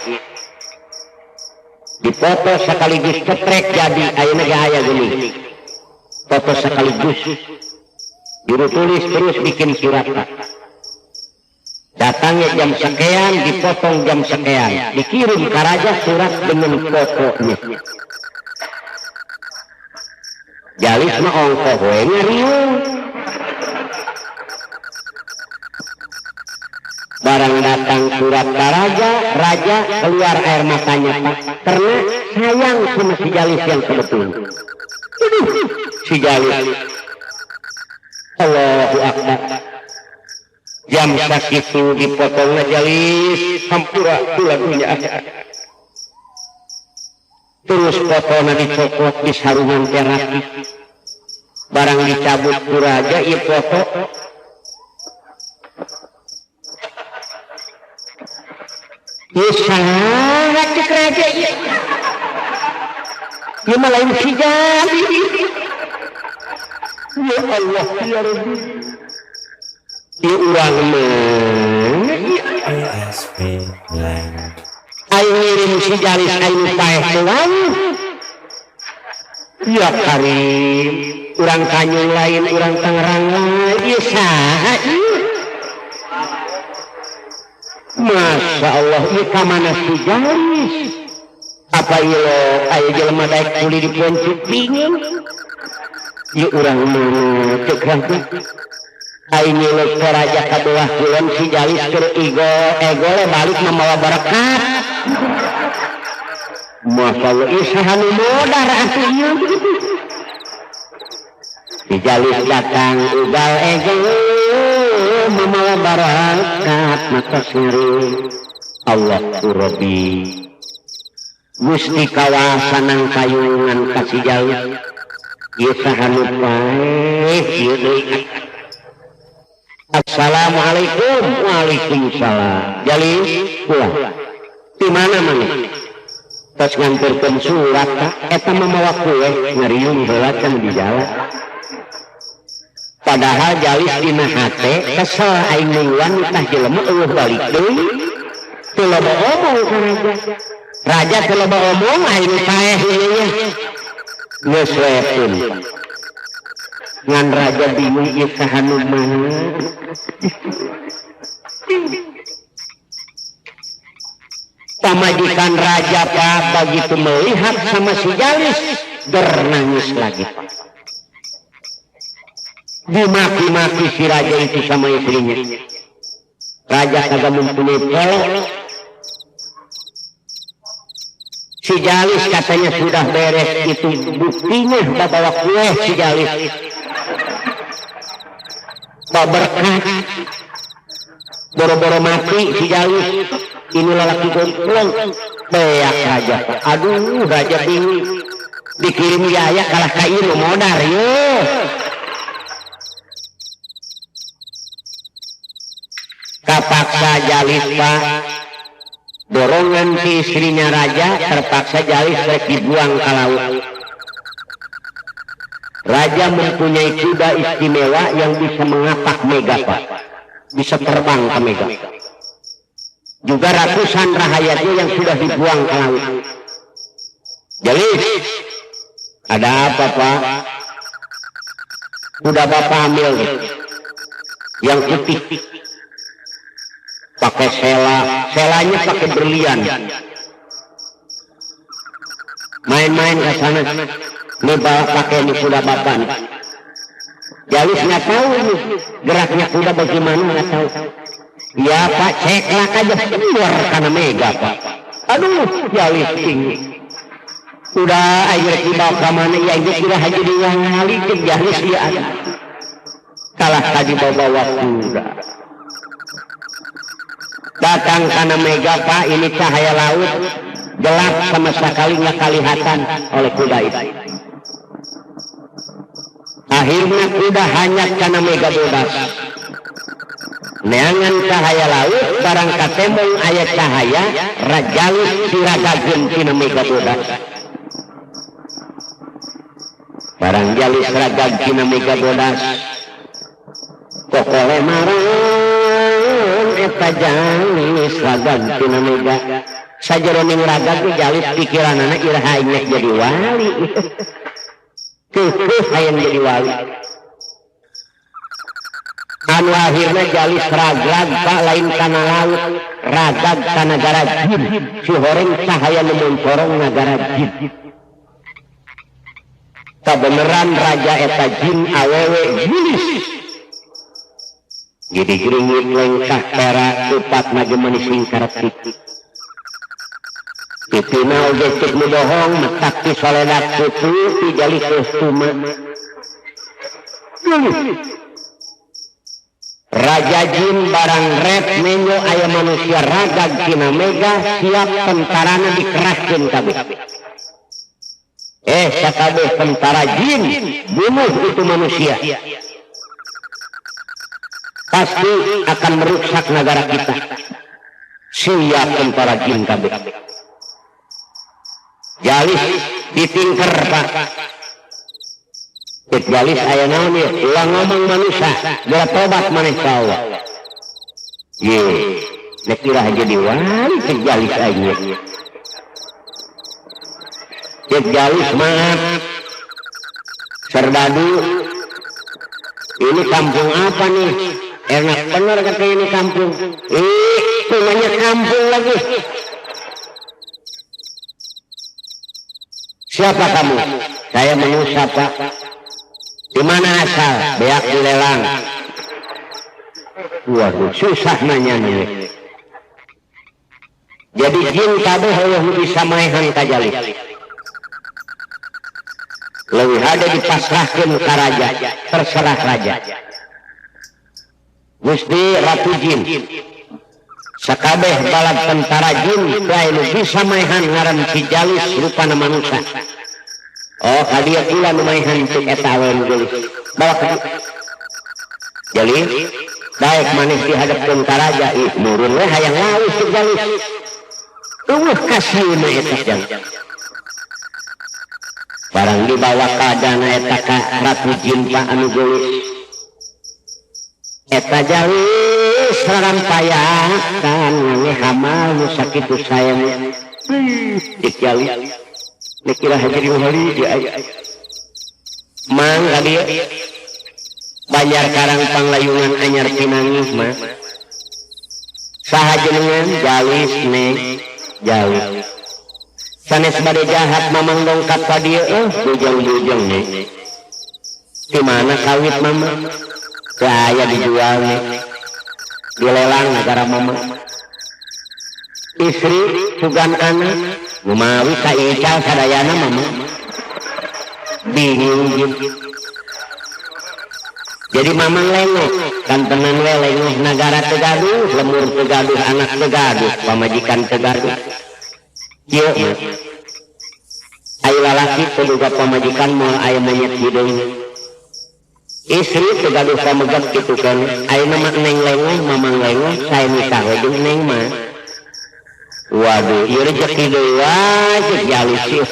Dipoto sekaligus cetrek jadi ayeuna ge aya geuning. Foto sekaligus. Juru tulis terus bikin surat. Datangnya jam sekian, dipotong jam sekian, dikirim ke raja surat dengan fotonya. Jalis mah ongkoh we ngariung. Barang datang surat ke raja, raja keluar air matanya Pak, karena sayang sama si Jalis yang sebetulnya. Aduh, si Jalis. Allahu Akbar. Jam sakitu dipotongna Jalis, hampura kula dunya akhirat. Terus fotona dicokot di sarungan terapi. Barang dicabut ku raja ieu foto. Ieu saha cek raja ieu? Ieu mah lain si Jalis. Ya Allah ya Rabbi. Ieu urang mah aing ngirim si Jalis aing paeh teu wani. Ya Karim, urang Kanyung lain, urang Tangerang lain, ieu saha ieu? Masya Allah, ieu ka mana si Jalis? Apa ieu lo aya jelema daek kuli di poncuk bingung? Ieu urang mana cek raja? Aing nyeuleuh ka raja ka beulah kulon si Jalis keur ego egole balik mamawa berkat. Masya Allah, ieu saha nu modar atuh ieu? Si Jalis datang ugal ego mamawa barakat maka seri Allahu Rabbi. Gusti kawasanang kayungan ka si Jalis. Ieu saha nu paeh ieu deui. Assalamualaikum. Waalaikumsalam. Jalis pulang. Di mana mana? Tos nganterkeun surat Pak, eta mah mawa kue ngariung heula can di jalan. Padahal Jalis dina hate kesel aing nungguan tah jelema eueuh balik deui. Teu loba omong ka raja. Raja teu loba omong aing paeh ieu nya. Geus we pun. Ngan raja bingung ieu saha nu mana. Pamajikan raja Pak begitu melihat sama si Jalis bernangis lagi Pak. Dimaki-maki si raja itu sama istrinya. Raja kagak mempunyai pelok. Si Jalis katanya sudah beres itu buktinya bawa kue si Jalis. Baberkat. Boro-boro mati si Jalis. Ini lelaki gomplong. Beak raja. Aduh raja bingung. Dikirim yaya kalah ka ieu nu modar yeuh. Kapaksa Jalis Pak. Dorongan si istrinya raja terpaksa Jalis rek dibuang ke laut. Raja mempunyai kuda istimewa yang bisa mengapak mega, Pak. Bisa terbang ke mega. Juga ratusan rahayatnya yang sudah dibuang ke laut. Jalis, ada apa, Pak? Kuda Bapak ambil nih. Yang putih. Pakai sela, selanya pakai berlian. Main-main ke sana. Nih bawa pakai ini kuda Bapak nih. Jalis nggak tahu nih geraknya kuda bagaimana, nggak tahu. Ya Pak, ceklak aja keluar karena mega, Pak. Aduh, Jalis tinggi. Udah akhirnya dibawa ke mana ya, ini kira haji diwali ke Jalis ya ada. Kalah tadi bawa-bawa kuda. Datang karena mega, Pak, ini cahaya laut gelap sama sekali nggak kelihatan oleh kuda itu. Akhirnya kuda hanyut karena mega bebas. Neangan cahaya laut barang katembong aya cahaya rajalis siragageun tina mega bodas. Barang Jalis ragag tina mega bodas. Kokole marang eta Jalis ragag tina mega. Sajeroning ragag ge Jalis pikiranana iraha aing jadi wali. Keukeut hayang jadi wali. Anu akhirna Jalis ragag Pak lain kana laut, ragag ka nagara jin. Sihoreng cahaya nu moncorong nagara jin. Kabeneran raja eta jin awewe gelis. Jadi geringit lengkah perak kupat maju manis singkaretik. Pipina oge cek nu bohong metak ti soledak kutu ti Jalis tuma. Raja jin barang rep menyo aya manusia ragag tina mega siap tentarana dikerahkeun kabeh. Sakabeh tentara jin bunuh itu manusia. Pasti akan merusak negara kita. Siap tentara jin kabeh. Jalis ditingker, Pak. Cek Jalis aya naon ieu? Ulah ngomong manusia, geura tobat maneh ka Allah. Ye, nek iraha jadi wali cek Jalis aing ieu. Cek Jalis maaf. Serdadu, ini kampung apa nih? Enak bener katanya ini kampung. Punyanya kampung lagi. Siapa kamu? Saya manusia, Pak. Di mana asal? Beak dilelang. Waduh, susah nanya nih. Jadi jin kabeh eueuh nu bisa maehan ka Jalis. Leuwih hade dipasrahkeun ka raja, terserah raja. Gusti Ratu Jin. Sakabeh balad tentara jin bae nu bisa maehan ngaran si Jalis rupana manusia. Oh, kadieu kula nu maehan cek eta awewe nu geulis. Bawa ka dieu. Jalis, daek maneh dihadapkeun ka raja, ih nurun we hayang lawis cek Jalis. Eueuh kasieuna eta Jalis. Barang dibawa ka dana eta ka Ratu Jin Pak anu geulis. Eta Jalis rarampayakan ngange hamal nu sakitu sayang. Cek Jalis. Nek iraha jadi wali di aya. Mang ka dieu. Banjar Karang Panglayungan anyar pinangih mah. Saha jenengan Jalis neng Jalis. Sanes bade jahat mamang dongkap ka dieu bujeng-bujeng nih. Di mana kawit mama? Teu aya dijual nih. Dilelang negara mama. Istri sugan anak lumawi ka ical sadayana mama. Bingung jin. Jadi mamang lengoh, kantenan we lengoh nagara teu gaduh, lemur teu gaduh, anak teu gaduh, pamajikan teu gaduh. Kieu mah. Ai lalaki teu boga pamajikan moal aya monyet hideung. Istri teu gaduh pamegat kitu kan. Ayeuna mah neng lengoh, mamang lengoh, sae nikah we jeung neng mah. Waduh, ieu rezeki deui wae cek Jalis ieu.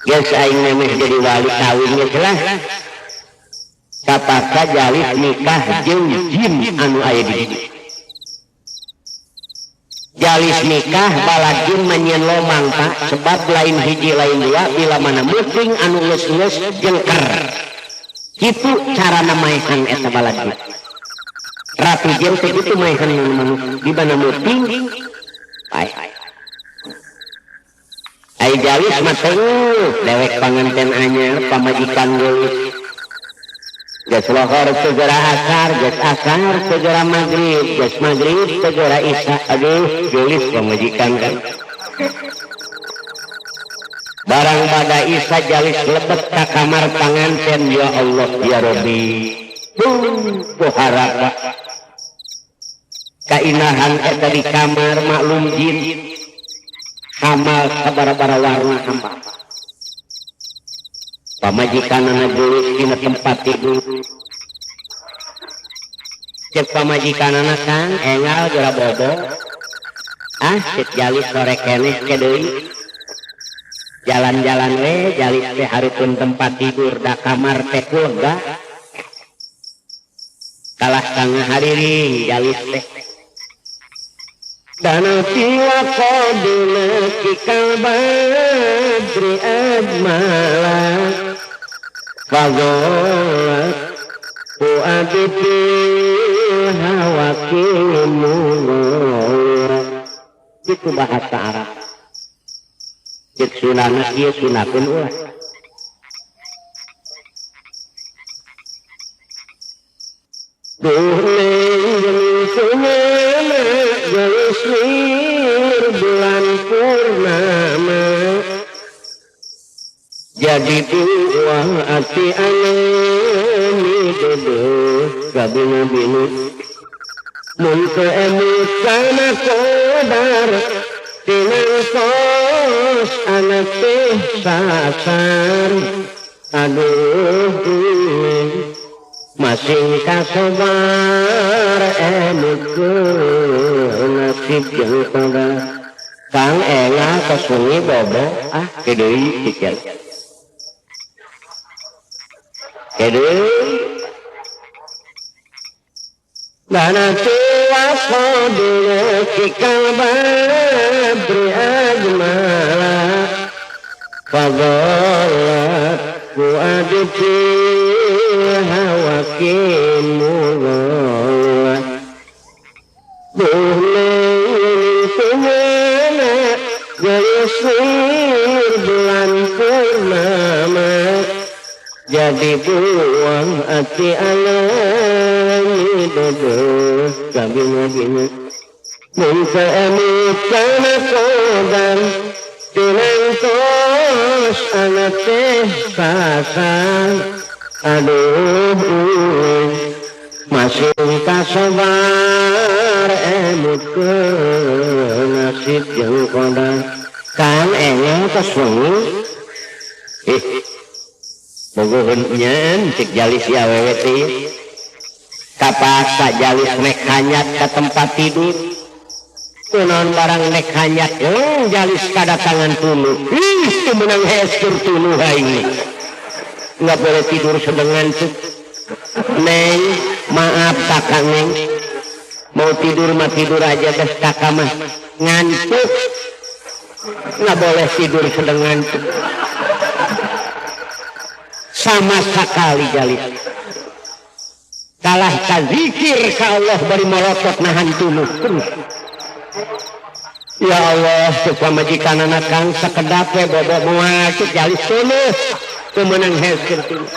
Geus aing memeh jadi wali kawin geus lah. Kapaksa Jalis nikah jeung jin anu aya di dieu. Jalis nikah balad jin manyieun lomang Pak, sebab lain hiji lain dua bila mana meuting anu geus-geus jengker. Kitu carana maehan eta balad jin. Ratu jin teh kitu maehan manusia di mana meuting paeh. Ai Jalis mah teu dewek panganten anyar pamajikan geulis. Geus lohor segera asar, geus asar segera maghrib, geus maghrib segera isya. Aduh, geulis pamajikan kan. Barang pada isya Jalis lebet ka kamar panganten, ya Allah ya Rabbi. Duh, harap kainahan eta di kamar maklum jin. Hamal sabara-bara warna hamba. Pamajikanana geulis dina tempat tidur. Cek pamajikanana Kang enggal geura bobo. Ah, cek Jalis sore keneh ke deui. Jalan-jalan we Jalis teh hareupeun tempat tidur da kamar teh lega. Kalah tangah hariring Jalis teh. Danati wa qadunaki kal badri ajmala fadholat fuadi fil hawaki munawwara. Itu bahasa Arab. Cek sunana ieu sunakeun ulah. Duh neng jeung sunana geus lir bulan purnama jadi dua ati anami duduh gabinu-binu mun teu emut kana kodar tinangtos anak teh sasar. Aduh masing kasobar emutkeun nasib jeung qadar. Kang enggal tos wengi bobo ah kedeui pikir. Kedeui Lanati wa qadunaki kal badri ajmala fadhallat fuadi fi hawaki mughala. Duh neng tumana geus lir bulan purnama jadi buang ati alami duduh gabinu-binu mun teu emut kana qadar tinangtos anak teh sasar. Aduh masih kasobar emutkeun nasib jeung qadar. Kang engel tos wengi ih bogoheun nyeun cek Jalis ya awewe teh. Kapaksa Jalis nek hanyat ka tempat tidur. Kunaon barang nek hanyat Jalis kadatangan tunu. Ih, teu meunang hestur tunu aing. Nggak boleh tidur sedengan tuh. Neng, maaf kakak neng. Mau tidur mah tidur aja deh kakak mah. Ngantuk. Nggak boleh tidur sedengan tuh. Sama sekali Jalis. Kalah ka zikir ka Allah bari molotot nahan tuluh terus. Ya Allah, cek pamajikanana Kang sakedap we bobo moal cek Jalis tuluh. Teu meunang heskeun tuluh.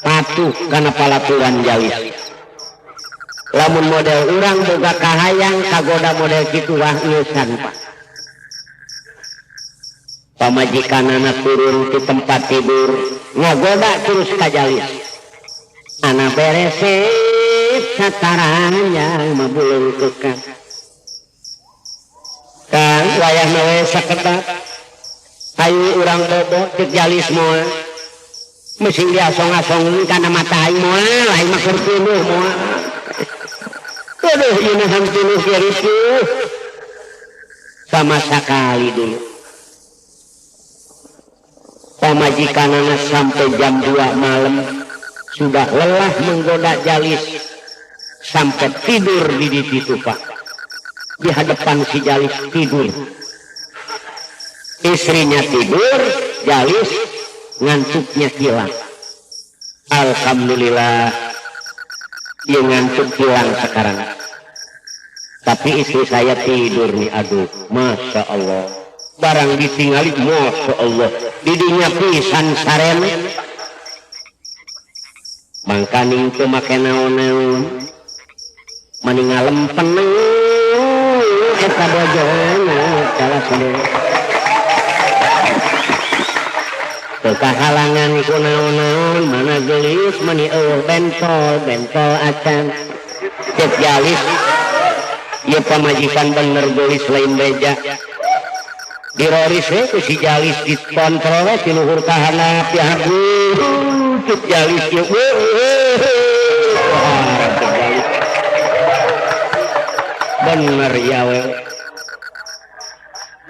Patuh kana palaturan Jalis. Lamun model urang boga kahayang kagoda model kitu wah ngeusan Pak. Pamajikanana turun ke tempat tidur ngagoda terus ka Jalis. Ana beresit sataranjang mabulung kekang. Kang wayahna we sakedap. Hayu urang bobo cek Jalis moal. Mesing diasong-asong kana mata aing moal, aing mah keur tuluh moal. Aduh, ini hantu nu kieu sama sekali dulu. Pamajikanana sampai jam 2 malam sudah lelah menggoda Jalis sampai tidur di situ Pak. Di hadapan si Jalis tidur. Istrinya tidur, Jalis ngantuknya hilang. Alhamdulillah, dia ngantuk hilang sekarang. Tapi istri saya tidur nih, aduh, Masya Allah. Barang ditinggali, Masya Allah. Didinya pisan sarene. Mangkaning teu make naon-naon. Mani ngalempen eta bojona salah saudara. Teu kahalangan ku naon-naon, mana geulis mani eueuh bentol, bentol acan. Cek Jalis, ieu pamajikan bener geulis lain beja. Diroris we ku si Jalis dikontrol we ti luhur ka handap ya aduh. Cek Jalis ieu bener ya we.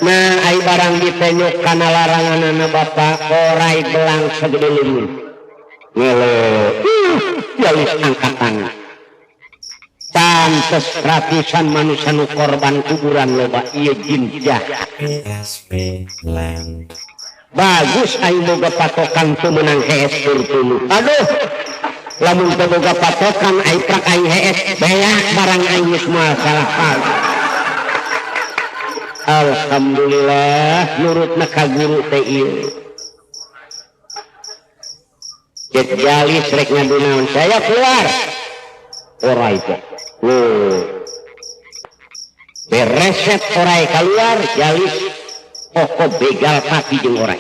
Nah, ai barang ditenyuk kana laranganana bapak orai belang segede leungeun. Ngele, Jalis angkat tangan. Pantes ratusan manusia nu korban kuburan loba ieu jin jahat. PSP Land. Bagus aing boga patokan teu meunang hees turtulu. Aduh, lamun teu boga patokan aing prak aing hees beak barang aing geus moal salah pagi. Alhamdulillah nurutna ka guru teh ieu. Cek Jalis rek ngadu naon saya keluar. Orai teh. Loh. Bereset orai keluar Jalis pokok begal pati jeung orai.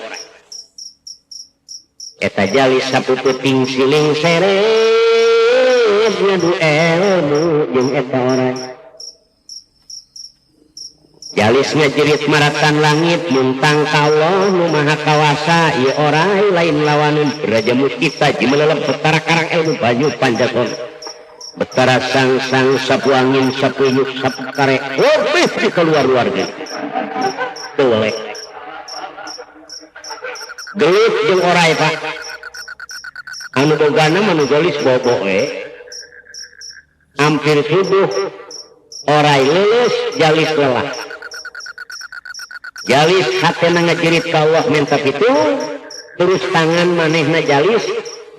Eta Jalis sapuputing siling seret ngadu ilmu jeung eta orai. Jalis ngajerit maratan langit muntang ka Allah nu maha kawasa ieu orai lain lawanun raja mustika jimelelep betara karang ilmu banyu panjaton betara sang-sang sapu angin sapu yuk sapu kare lebih di keluar-luar ge teu gelut jeung orai Pak anu bogana mah nu geulis bobo we hampir subuh orai leuleus Jalis lelah. Jalis hatena ngajerit ka Allah minta pitu terus tangan manehna Jalis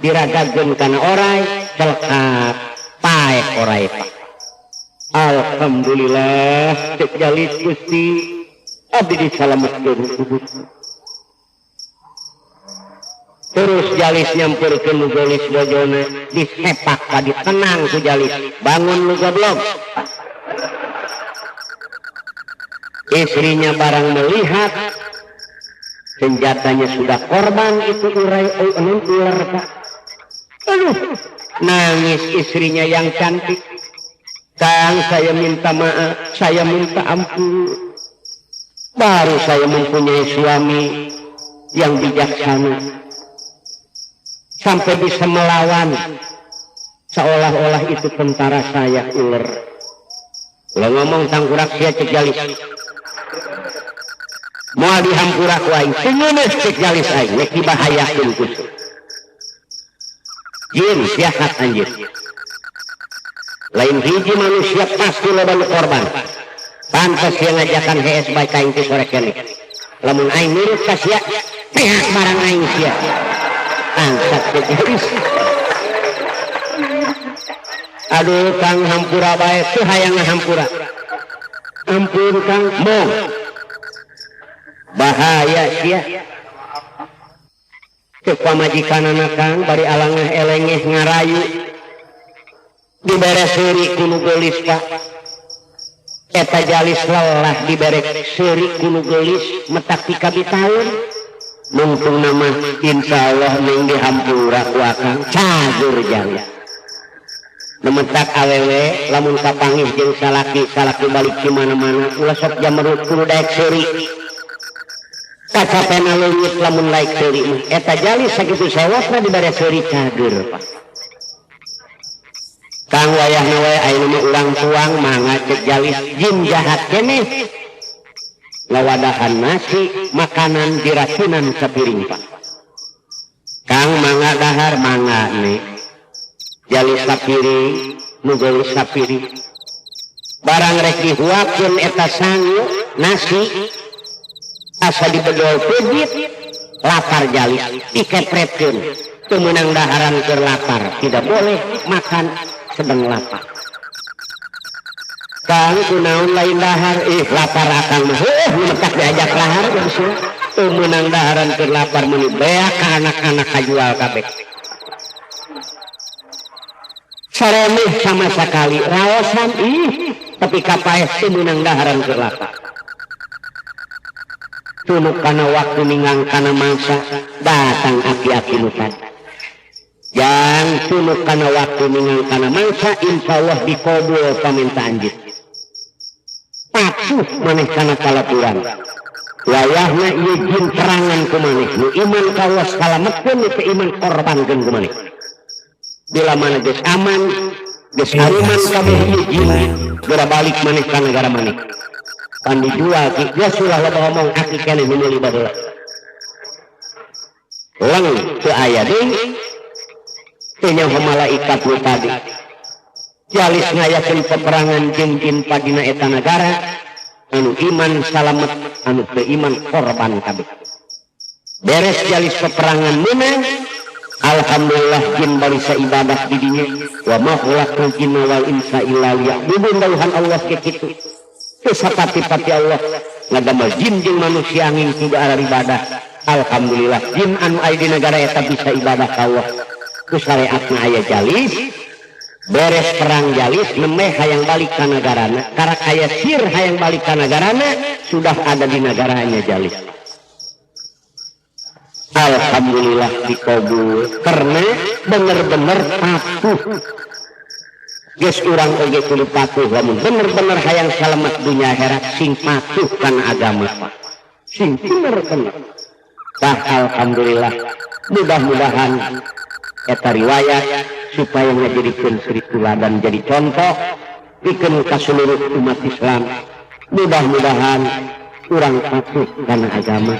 diragageun kana orai celekap paeh orai Pak. Alhamdulillah cek Jalis Gusti abdi disalametkeun ku Gusti. Terus Jalis nyamperkeun nu geulis bojona disepak ka ditenang ku Jalis bangun lu goblok. Istrinya barang melihat senjatanya sudah korban itu urai ular Pak. Aduh, nangis istrinya yang cantik. Kang, saya minta maaf, saya minta ampun. Baru saya mempunyai suami yang bijaksana sampai bisa melawan seolah-olah itu tentara saya ular. Lo ngomong tangkurak sia cek Jalis. Moal dihampura ku aing, seuneus cek Jalis aing, rek dibahayakeun ku. Jin jahat anjir. Lain hiji manusia pasti loba nu korban. Pantes sia ngajakan hees bae ka aing teh sore keneh. Lamun aing nurut ka sia, pehak barang aing sia. Bangsat cek Jalis. Aduh Kang hampura bae teu hayang ngahampura. Ampun Kang, mong. Bahaya sia. Cek pamajikanana Kang bari alangah elengeh ngarayu. Dibere seuri ku nu geulis Pak. Eta Jalis lelah dibere seuri ku nu geulis metak ti kabitaun. Mungtung nama insyaallah ning dihampura ku akang cagur Jalis. Nemetak awewe lamun kapanggih jeung salaki, salaki balik di mana-mana ulah sok jamerut kudu daek seuri. Kacapena leungit lamun laik seuri mah. Eta Jalis sakitu sewotna dibere seuri cager Pak. Kang wayahna wae ayeuna mah urang tuang mangga cek Jalis jin jahat keneh. Lawadahan nasi makanan diracunan sapiring pak. Kang mangga dahar mangga nih. Jalis sapiring, nu geulis sapiring. Barang rek dihuapkeun eta sangu nasi asa dibedol peuit lapar Jalis dikepretkeun. Teu meunang daharan keur lapar, tidak boleh makan sedang lapar. Kang kunaon lain dahar, lapar akang mah. Heuh, nu metak diajak lahar geus. Teu meunang daharan keur lapar meuni beak ka anak-anak kajual kabeh. Saremeh sama sakali raosan ih, tapi kapaeh teu meunang daharan keur lapar. Tunuk kana waktu ninggang kana mangsa datang aki-aki nu tadi. Jang tunuk kana waktu ninggang kana mangsa insyaallah dikabul pamintaan jin. Patuh maneh kana kalapuran. Wayahna ieu jin terangan ku maneh, nu iman ka Allah salametkeun nu teu iman korbankeun ku maneh. Bila mana geus aman, geus haruman kabeh ieu jin, geura balik maneh ka nagara maneh. Pan dijual ki geus ulah loba omong aki keneh nu meuli baheula. Leng teu aya deui. Teu nyaho malaikat nu tadi. Jalis ngayakeun peperangan jeung jin padina eta nagara, anu iman salamet, anu teu iman korban kabeh. Beres jalis peperangan menang, alhamdulillah jin barisa ibadah di dinya. Wa ma khalaqtul jinna wal insa illa liya'budun, dawuhan Allah ke kitu. Teu sapati-pati Allah ngadamel jin jeung manusia angin kudu arah ibadah. Alhamdulillah jin anu aya di negara eta bisa ibadah ka Allah. Ku syariatna aya jalis, beres perang jalis nemeh hayang balik ka nagarana, karak aya sir hayang balik ka nagarana, sudah ada di negaranya jalis. Alhamdulillah dikabul karena bener-bener patuh. Geus urang oge kudu patuh lamun bener-bener hayang salamet dunya akhirat sing patuh kana agama. Sing bener-bener. Tah alhamdulillah mudah-mudahan eta riwayat supaya ngajadikeun sri tuladan jadi contoh pikeun ka seluruh umat Islam. Mudah-mudahan urang patuh kana agama.